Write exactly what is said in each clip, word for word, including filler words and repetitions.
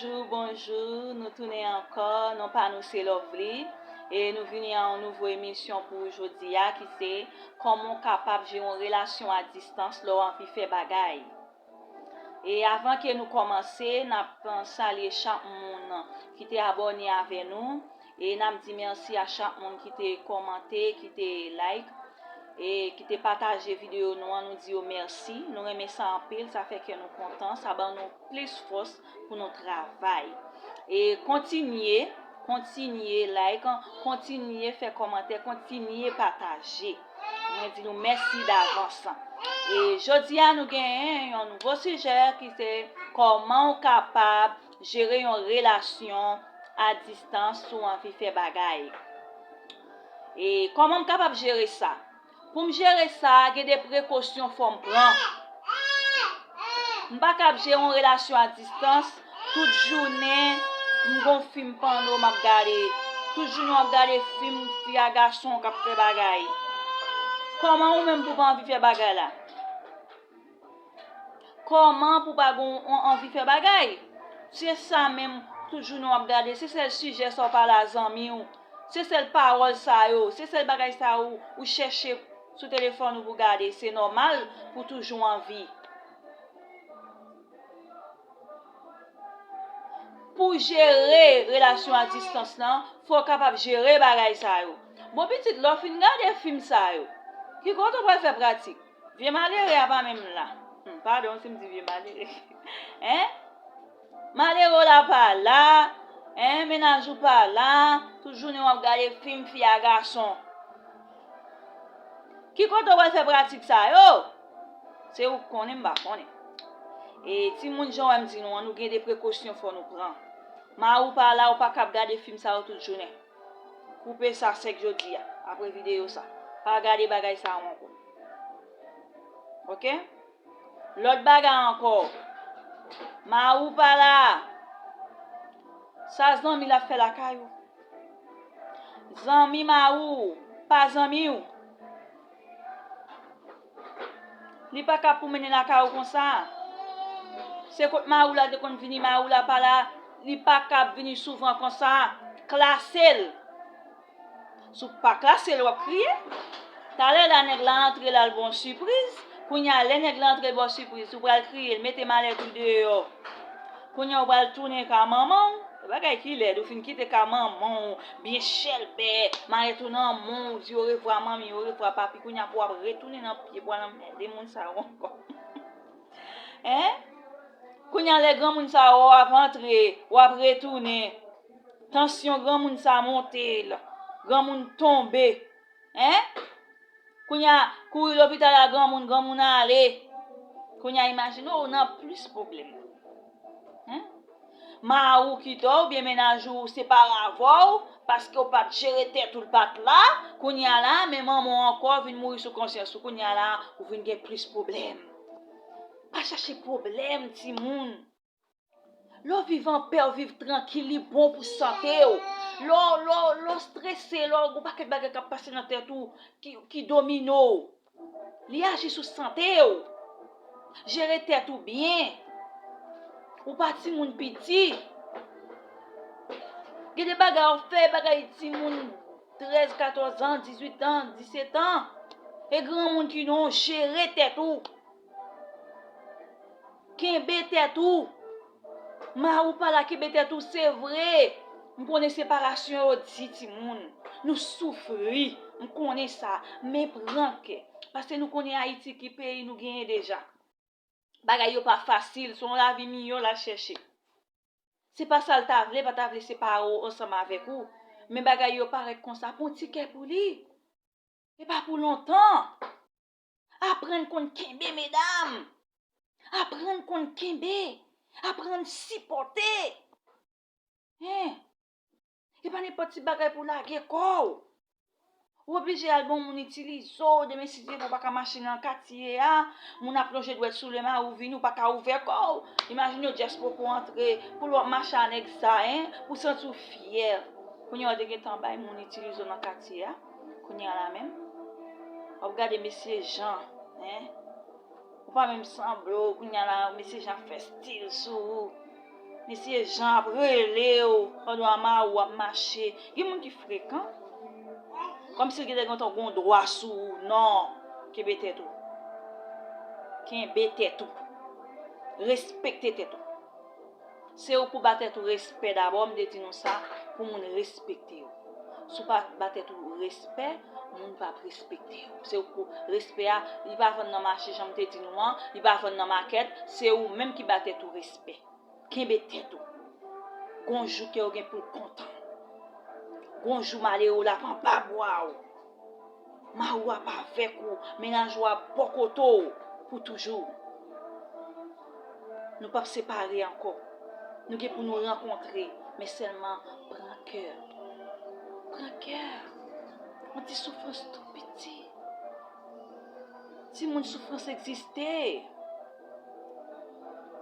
Bonjou, bonjou, nou tounen ankò, non pa nou se Lovely, e nou vini a yon nouvo emisyon pou jodi a ki se kòman w kapab jere yon relasyon a distans lè w anvi fè bagay. E avan ke nou kòmanse, n ap salye chak moun ki te abòne avè nou, e n ap di mèsi a chak moun ki te kòmante, ki te like, e ki te pataje videyo nou an, nou di yo mèsi. Nou renmen sa anpil, sa fè kè nou kontan, sa ban nou plis fòs pou nou travay. E kontinye, kontinye like, kontinye fè kòmantè, kontinye pataje. Mwen di nou mèsi davans. E jodi a nou genyen yon nouvo sijè ki se kòman w kapab jere yon relasyon a distans si w anvi fè bagay. E kòman m kapab jere sa? Pou m jere sa, gen de prekosyon fò m pran. M pa kab jere yon relasyon a distans. Tout jounen, m gon fim pòno m ap gade. Tout jounen w ap gade fim fi a gason k ap fè bagay. Kòman ou menm pou pa anvi fè bagay la? Kòman pou pa gon anvi fè bagay? Se sa menm, tout jounen w ap gade, se sèl sijè sa w pale a zanmi w, se sèl pawòl sa yo, se sèl bagay sa yo ou chèche sou telefòn ou pou gade, se nòmal pou toujou anvi. Pou jere relasyon a distans lan, fò w kapab jere bagay sa yo. Bon pitit, lè w fin gade fim sa yo, ki kote w pral fè pratik? Vye malere a pa menm la. Hmm, padon si m di vye malere. Hein? Malere w la pa la. Hein? Mennaj ou pa la. Tout jounen w ap gade fim fi a gason. Ki kote w pral fè pratik sa yo? Se ou k konnen, m pa konnen. E timoun, jan w wè m di nou an, nou gen de prekosyon fò nou pran. Mari w pa la, ou pa kab gade fim sa yo tout jounen. Koupe sa sèk jodi a, apre videyo sa. Pa gade bagay sa yo ankò. Oke? Lòt bagay ankò. Mari w pa la. Sa zanmi l ap fè lakay ou? Zanmi mari w, pa zanmi w. Li pa ka pou mennen lakay ou konsa. Se kot mari w la te konn vini, mari w la pa la, li pa ka vini souvan konsa. Klase l. Si w pa klase l, w ap kriye. Talè la, nèg la antre, l al ba w sipriz. Kounye a, lè nèg la antre, l ba w sipriz, ou pral kriye, l mete malèt ou deyò. Kounye a, ou pral tounen ka manman w. Bagay ki lèd, ou fin kite ka manman w, byen chèlbè, malèt ou nan men w, ou di orevwa manmi, orevwa papi. Kounye a, pou w ap retounen nan pye, pou w al anmède moun sa yo ankò. Hein? Kounye a, lè granmoun sa yo ap antre, w ap retounen. Tansyon granmoun sa monte l. Granmoun tonbe. Hein? Kounye a, kouri lopital a granmoun, granmoun ale. Kounye a, imajine w nan plis pwoblèm. Hein? Mari w kite w, oubyen mennaj ou separe avè w, paske w pa t jere tèt ou, l pa t la. Kounye a la, men manman w ankò vin mouri sou konsyans ou. Kounye a la, ou vin gen plis pwoblèm. Pa chache pwoblèm, timoun. Lè w viv anpè, w viv trankil, li bon pou sante w. Lè w, lè w, lè w strese, lè w gon pakèt bagay k ap pase nan tèt ou ki, ki domine w, li aji sou sante w. Jere tèt ou byen. Ou pa timoun piti. Gen de bagay w fè, bagay timoun trèz, katòz an, dizuit an, disèt an. E granmoun ki non, jere tèt ou. Kenbe tèt ou. Mari w pa la, kenbe tèt ou, se vre. M konnen separasyon yo di timoun. Nou soufri. M konnen sa. Men pran kè. Paske nou konnen Ayiti ki peyi nou genyen deja. Bagay yo pa fasil. Se yon lavi miyò l al chèche. Se pa sa l ta vle, pa ta vle separe w ansanm avèk ou. Men bagay yo parèt konsa, pran yon ti kè pou li. E pa pou lontan. Aprann konn kenbe, medam. Aprann konn kenbe. Aprann sipòte. Hein? E pa nenpòt ti bagay pou lage kò w. Ou oblije al bon moun itilize w. Demen, si Dye vle, ou pa ka mache nan katye a. Moun ap lonje dwèt sou le mari w vini, ou pa ka ouvè kò w. Imajine w just poko antre, pou l w ap mache a nèg sa, hein? Pou santi w fyè. Kounye a, w te gentan bay moun itilize w nan katye a. Kounye a la menm, w ap gade mesye Jan, hein? Ou pa menm sanble w, kounye a la, mesye Jan ap fè stil sou ou. Mesye Jan ap rele w pandan w a mari w ap mache. Gen moun ki frekan. Kòmsi l gentan gen yon dwa sou ou. Non. Kenbe tèt ou. Kenbe tèt ou. Respekte tèt ou. Se ou pou ba tèt ou respè dabò, m te di nou sa, pou moun respekte w. Si w pa ba tèt ou respè, moun p ap respekte w. Se ou pou respè a, li pa vann nan mache, jan m te di nou an, li pa vann nan makèt, se ou menm ki ba tèt ou respè. Kenbe tèt ou. Gon jou kè w gen pou l kontan. Gon jou malere w la ap anba bra w. Mari w ap avèk ou, mennaj ou ap bò kote w pou toujou. Nou p ap separe ankò. Nou gen pou nou rankontre, men sèlman pran kè. Pran kè. Yon ti soufrans tou piti. Timoun, soufrans egziste.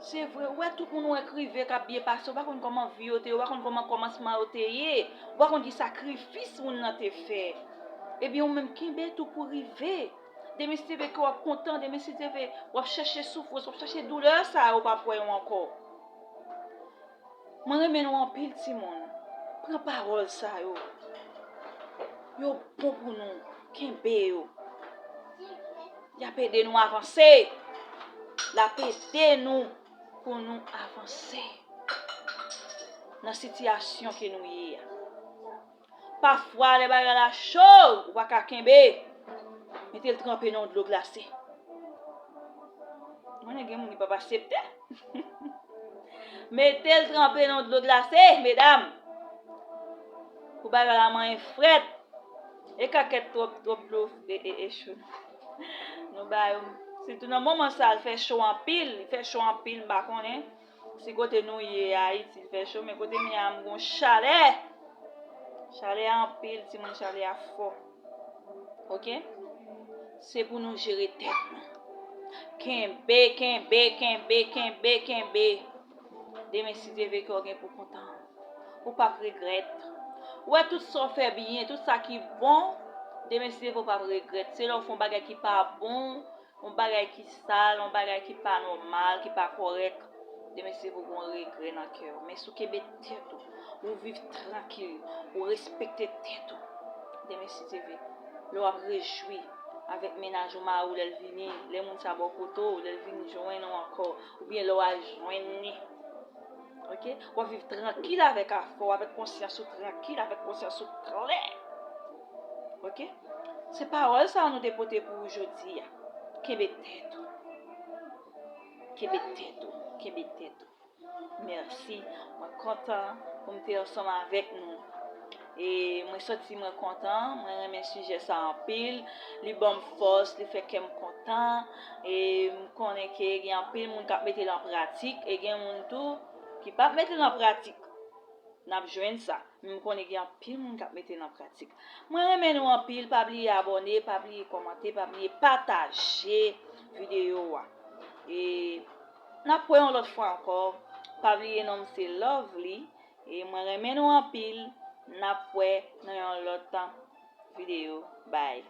Se vre, ou wè tout moun ou wè k rive, k ap byen pase, ou pa konn kòman vi yo te ye, ou pa konn kòman kòmansman yo te ye, ou pa konn ki sakrifis moun nan te fè. Ebyen, ou menm kenbe tou pou rive. Demen si Dye vle kè w ap kontan, demen si Dye vle w ap chèche soufrans, w ap chèche doulè sa yo p ap wè yo ankò. Mwen renmen nou anpil timoun. Pran pawòl sa yo. Yo bon pou nou. Kenbe yo. Y ap ede nou avanse. L ap ede nou pou nou avanse nan sitiyasyon ke nou ye a. Pafwa, lè bagay la cho, ou pa ka kenbe. Mete l tranpe nan dlo glase. Mwen gen moun ki p ap aksepte. Mete l tranpe nan dlo glase, medam. Pou bagay la manyen frèt. E kakèt twòp, twòp dlo e, e, e cho. Nou ba yo. Sitou nan moman sa, l fè cho anpil, li fè cho anpil, m pa konnen. Si kote nou ye Ayiti, l fè cho, men kote m ye a, m gon chalè. Chalè a anpil, timoun, chalè a fò. Oke? Se pou nou jere tèt nou. Kenbe, kenbe, kenbe, kenbe, kenbe. Demen, si Dye vle, kè w gen pou kontan. Ou p ap regrèt. Ou wè tout sa w fè byen, tout sa ki bon, demen, si Dye vle, ou p ap regrèt. Se lè w fè yon bagay ki pa bon, yon bagay ki sal, yon bagay ki pa nòmal, ki pa kòrèk, demen se pou gon regrè nan kè w. Men si w kenbe tèt ou, ou viv trankil, ou respekte tèt ou, demen si Dye vle, lè w ap rejwi avèk mennaj ou, mari w, lè l vini, lè moun sa bò kote w, lè l vin jwenn ou ankò, oubyen lè w al jwenn li. Oke? W ap viv trankil avèk afè w, avèk konsyans ou trankil, avèk konsyans ou klè. Oke? Se pawòl sa a nou te pote pou ou jodi a. Kenbe tèt ou. Kenbe tèt ou. Kenbe tèt ou. Mèsi. Mwen kontan pou m te ansanm avèk nou. E mwen santi mwen kontan. Mwen renmen sijè sa anpil. Li ban m fòs, li fè kè m kontan. E m konnen ke gen anpil moun k ap mete l an pratik. E gen moun tou ki p ap mete l an pratik. N ap jwenn sa. Men m konnen gen anpil moun k ap mete l an pratik. Mwen renmen nou anpil. Pa bliye abòne, pa bliye kòmante, pa bliye pataje videyo a. E n ap wè yon lòt fwa ankò. Pa bliye non m se Lovely. E mwen renmen nou anpil. N ap wè nan yon lòt videyo. Bye.